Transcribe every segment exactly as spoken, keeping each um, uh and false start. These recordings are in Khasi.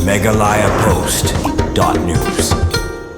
Meghalaya Post dot news.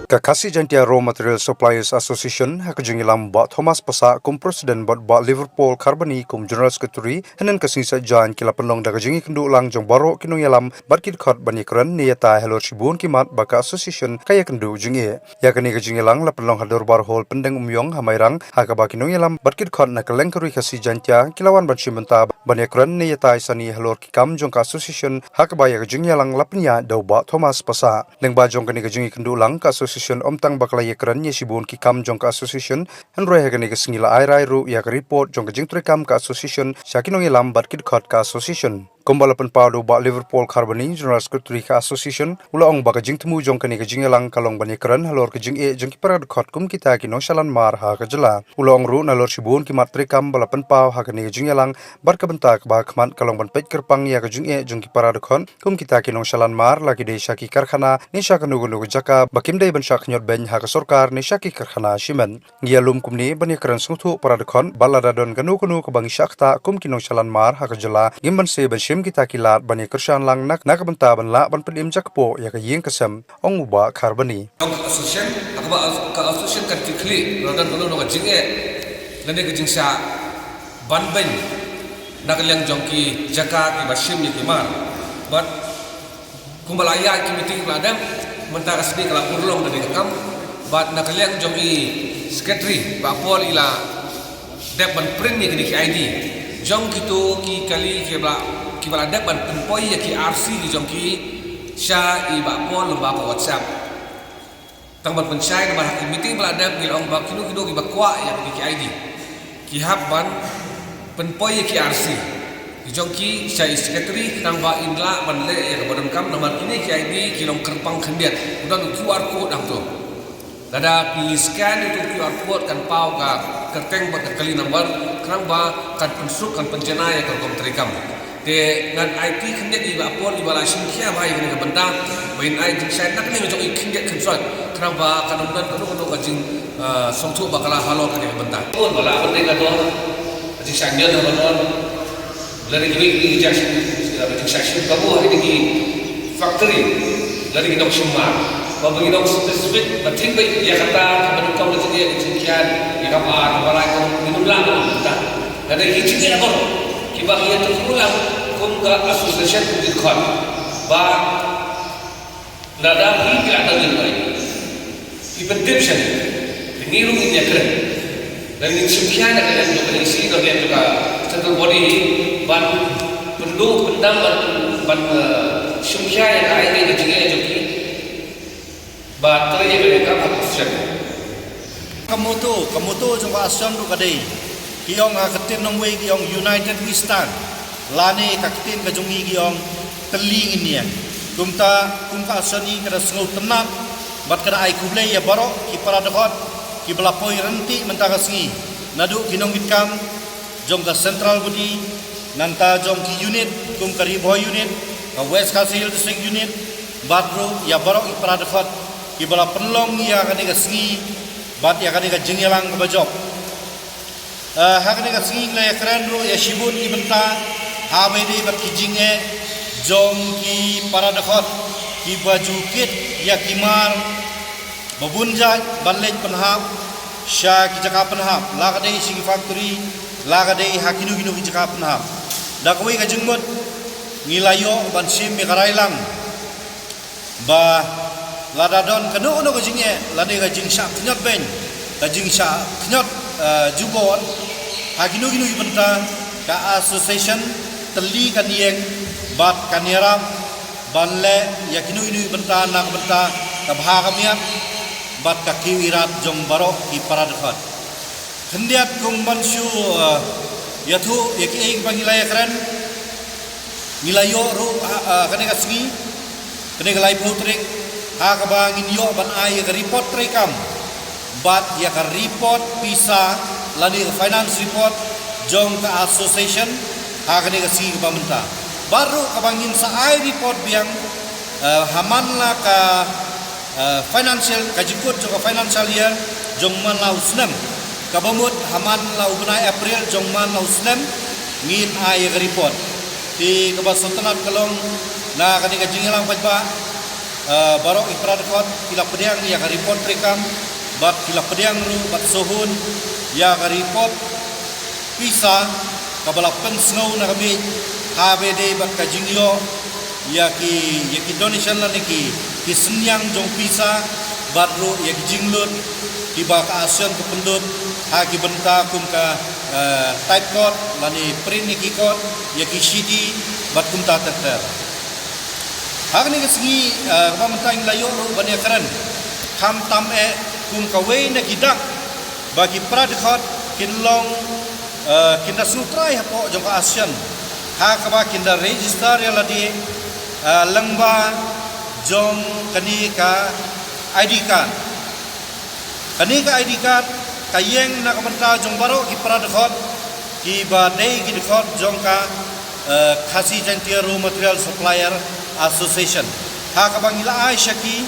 Ka Khasi Jaintia Raw Material Suppliers Association ha ka jingïalam Bah Thomas Passah kum President bad Bah Liverpool Kharbani kum General Secretary hynnin ka sngi Saitjaiñ ki la pynlong da ka jingïakynduh lang jong baroh ki nongïalam bad ki dkhot ban ïakren ne ïatai halor shibun ki mat ba ka association ka ïakynduh jingeh. Ïa kane ka jingïalang la pynlong ha Dorbar Hall Pyndengumiong ha Mairang ha kaba ki nongïalam bad ki dkhot na kylleng ka ri Khasi Jaintia ki la wan ban shim bynta ban ïakren ne ïatai sani halor ki kam jong ka association ha kaba ïa ka jingïalang la pynïaid da u Bah Thomas Passah. Lyngba jong kane ka jingïakynduh lang ka association ym tang ba ka la ïakren ïa shibun ki kam jong ka association hynrei ha kane ka sngi la ai rai ruh ïa ka report jong ka jingtrei kam ka association sha ki nongïalam bad ki dkhot ka association. Kumba la pynpaw da u Bah Liverpool Kharbani, General Secretary ka association, u la ong ba ka jingthmu jong kane ka jingïalang ka long ban ïakren halor ka jingeh jong ki para dkhot kum kita ki nongshalan mar ha ka jylla. U la ong ruh nalor shibun ki mat trei kam ba la pynpaw ha kane ka jingïalang bad ka bynta kaba khmat ka long ban peit kyrpang ïa ka jingeh jong ki para dkhot kum kita ki nongshalan mar la ki dei sha ki karkhana ne sha kano kano ka jaka ba kim dei ban shah khñiot beiñ ha ka sorkar ne sha ki karkhana shimet. Ngi ïalum kumne ban ïakren sngewthuh para dkhot bad lada don kano kano kaba ngi shah ktah kum ki nongshalan mar ha ka jylla ngim banse ban shim kita ki lad ban ïakyrshan lang na ka bynta ban lah ban pynim jakpoh ïa ka ïing ka sem, ong u Bah Kharbani. Jong ka association, ha kaba ka association kan khih khlieh lada don kano kano ka jingeh lane ka jingshah ban beiñ na ka liang jong ki jaka kiba shim ïa ki mar. Bad kumba la ïaid ki meeting ba la dep, mynta ka sngi ka la urlong da ka kam. Bad na ka liang jong i secretary, Bah Paul i la dep ban print ïa kine ki I D jong kito ki kali kiba la, kiba la dep ban pynpoi ïa ki R C ki jong ki sha i Bah Paul lyngba ka WhatsApp. Tang ban pynshai namar ha ki meeting ba la dep ngi la ong ba kino kino kiba kwah ïa kine ki I D ki hap ban pynpoi ïa ki R C ki jong ki sha i secretary khnang ba in lah ban leh ïa kaba donkam namar kine ki I D ki long kyrpang khyndiat. U don u Q R code hangto. Lada phi scan ïa uto u Q R code kan paw ka kyrteng bad ka kali number khnang ba kan pynsuk kan pynjanai ïa ka rukom treikam. Te ngan aiti khyndiat ïa i Bah Paul iba la shim khia bha ïa kane ka bynta ba in ai jingshai na kane ka jong i khyndiat khynsoit khnang ba kan ym don kano kano ka jing, ah, sngewthuh ba ka la halor kane ka bynta. Paul ba la bynta ka dor ka jingshai nion ka dor. Lada kiwei ki jingshai, ki jingshai shim kabu ha kine ki factory, lada ki nongshim mar. Ba ba ki nong specific ba thik beit ïa kata kaba nyngkong ka jingeh ka jingkhiah ïa ka mar kaba lai ka ngi nym lah ban bynta. Lada ki jingeh baroh kiba ngi ïathuh lang kum ka association kum ki dkhot ba lada phi ki la dang ïa, phi pyntip shane, te ngi ruh ngin ïakren. Lada ngin shim khia na ka liang jong ka E C, na ka liang jong ka central body ban pynduh pyndam ban, ban, eh, shim khia ïa ka aiti ka jingeh jong ki. Ba trei ïa ka kam ha ka session. Ka motto, ka motto jong ka association ruh ka dei, ki ong ha ka ktien nongwei ki ong United We Stand. Lane ka ktien ka jong ngi ki ong Tylli ngin ïeng. Kumta kum ka association ngi ka da sngewtynnat bad ka da ai khublei ïa baroh ki para dkhot kiba la poi ryntih mynta ka sngi, naduh ki nongmitkam jong ka central body, nangta jong ki unit kum ka Ri Bhoi unit, ka West Khasi Hills District unit, bad ruh ïa baroh ki para dkhot kiba la pynlong ïa kane ka sngi bad ïa kane ka jingïalang kaba jop. Eh, ha kane ka sngi ngi la ïakren ruh ïa shibun ki bynta haba ïadei bad ki jingeh jong ki para dkhot kiba ju kit ïa ki mar ba bun jait ban leit pynhap sha ki jaka pynhap, la ka dei sha ki factory, la ka dei ha kino kino ki jaka pynhap. Da kawei ka jingmut ngi la ïoh ban shim ïa ka railang ba lada don kano kano ka jingeh, lane ka jingshah khñiot beiñ, ka jingshah khñiot, eh, jubor, ha kino kino ki bynta ka association Tylli kan ïeng bad kan ïarap ban leh ïa kino kino ki bynta na ka bynta ka bha ka miat bad ka kiew irat jong baroh ki para dkhot. Khyndiat kum ban shu, eh, ïathuh ïa kiei kiba ngi la ïakren, ngi la ïoh ruh, ah, ah, kane ka sngi, kane ka laiphew tarik, ha kaba ngin ïoh ban ai ïa ka report treikam bad ïa ka report pisa lane ka finance report jong ka association ha kane ka sngi kaba mynta. Bad ruh kaba ngin sa ai report biang, eh, ha man la ka, eh, financial, ka jingkut jong ka financial year jong man la u snem. Kaba mut ha man la u bnai April jong man la u snem ngin ai ïa ka report. Te kaba sngewtynnat ka long Na kane ka jingïalang paidbah, eh, baroh ki para dkhot ki la pdiang ïa ka report treikam, bad ki la pdiang ruh bad sngewhun ïa ka report pisa kaba la pynsngew na ka miej, ha ba dei bad ka jingïoh ïa ki, ïa ki donation lane ki, ki synñiang jong pisa, bad ruh ïa ki jinglut kiba ka ASEAN ka pynlut ha ki bynta kum ka, eh, type code lane print ïa ki code, ïa ki shithi, bad kumta ter ter. Ha kane ka sngi, eh, kaba mynta ngi la ïoh ruh ban ïakren, khamtam eh kum kawei na ki dak ba ki para dkhot kin long, eh, kin da sngewtrai hapoh jong ka ASEAN, ha kaba kin da register ïa lade, eh, lyngba jong kane ka ID card. Kane ka ID card ka ïeng na ka bynta jong baroh ki para dkhot kiba dei ki dkhot jong ka, eh, Khasi Jaintia Raw Material Supplier Association, ha kaba ngi la ai sha ki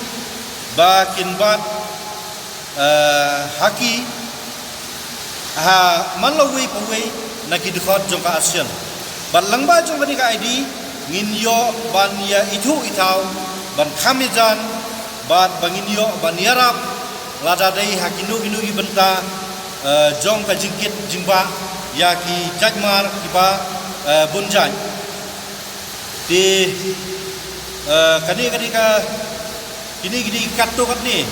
ba kin bat, eh, ha ki, ha man la wei pa wei na ki dkhot jong ka ASEAN. Bad lyngba jong kane ka ID ngin ïoh ban ïa ithuh ithaw, ban kham ïajan, bad ba ngin ïoh ban ïarap lada dei ha kino kino ki bynta, eh, jong ka jingkit jingbah ïa ki jaitmar kiba, eh, bun jait. Te, eh, kane, kane ka, kine, kine katto katne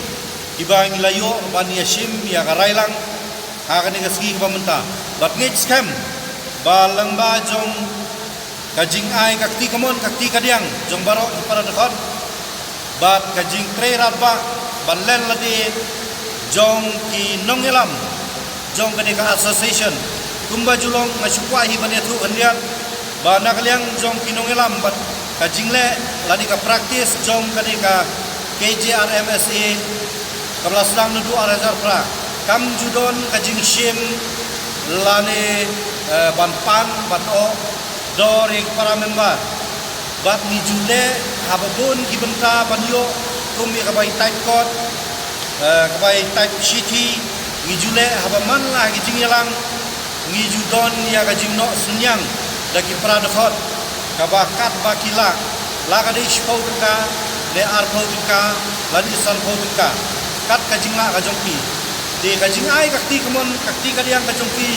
kiba ngi la ïoh ban ïa shim ïa ka railang ha kane ka sngi kaba mynta. Bad ngeit skhem ba lyngba jong ka jingai ka kti kamon ka kti kadiang jong baroh ki para dkhot, bad ka jingtrei radbah ban len lade jong ki nongïalam jong kane ka association. Kumba ju long, nga shu kwah hi ban ïathuh khyndiat ba na ka liang jong ki nongïalam bad ka jingleh lane ka practice jong kane ka KJRMSA kaba la sdang naduh ar hajar phra, kam ju don ka jingshim lane, eh, ban pan ban oh dor ïa ki para member. Bad ngi ju leh ha ba bun ki bynta ban ïoh, kum ïa kaba i type code, eh, kaba i type shithi, ngi ju leh ha ba man la ki jingïalang, ngi ju don ïa ka jingnoh synñiang da ki para dkhot kaba katba ki lah, la ka dei shiphew tyngka, ne arphew tyngka, lane sanphew tyngka, kat ka jinglah ka jong ki. Te ka jingai ka kti kamon ka kti kadiang ka jong ki,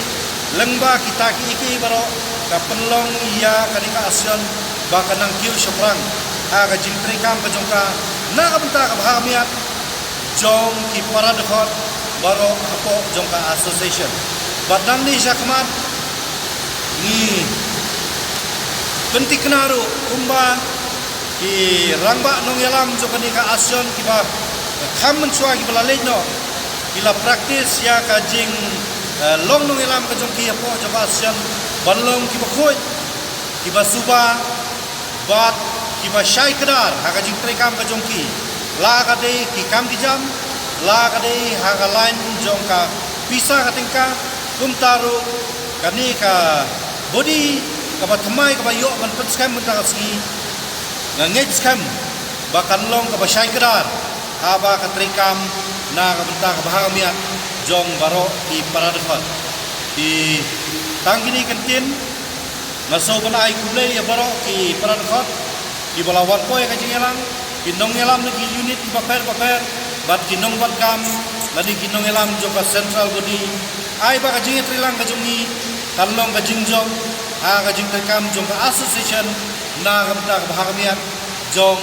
lyngba kita kiei kiei baroh, ka pynlong ïa kane ka ASEAN ba kan nang kiew shaphrang ha ka jingtreikam ka jong ka na ka bynta ka bha ka miat jong ki para dkhot baroh hapoh jong ka association. Bad nangne shakhmat ngi pynthikna ruh kumba ki rangbah nongïalam jong kane ka ASEAN kiba kham mynshuwa kiba la leit noh, ki la practice ïa ka jing, eh, long nongïalam ka jong ki hapoh jong ka ASEAN ban long kiba khuid, kiba suba, bad kiba shai kdar ha ka jingtreikam ka jong ki, la ka dei ki kam ki jam, la ka dei ha ka lain jong ka pisa ka tyngka. Kumta ruh kane ka body kaba thymmai kaba ïoh ban pynskhem mynta ka sngi, nga ngeit skhem ba kan long kaba shai kdar haba ka treikam na ka bynta ka bha ka miat jong baroh ki para dkhot. Te tang kine ki kyntien, nga sngew ban ai khublei ïa baroh ki para dkhot kiba la wan poi ha ka jingïalang, ki nongïalam na ki unit kiba pher ba pher, bad ki nongbat kam lane ki nongïalam jong ka central body. Ai ba ka jingïatreilang ka jong ngi kan long ka jingjop ha ka jingtreikam jong ka association na ka bynta ka bha ka miat jong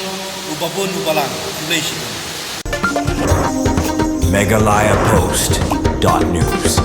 u babun u balang. Khublei shibun. Meghalaya Post dot news.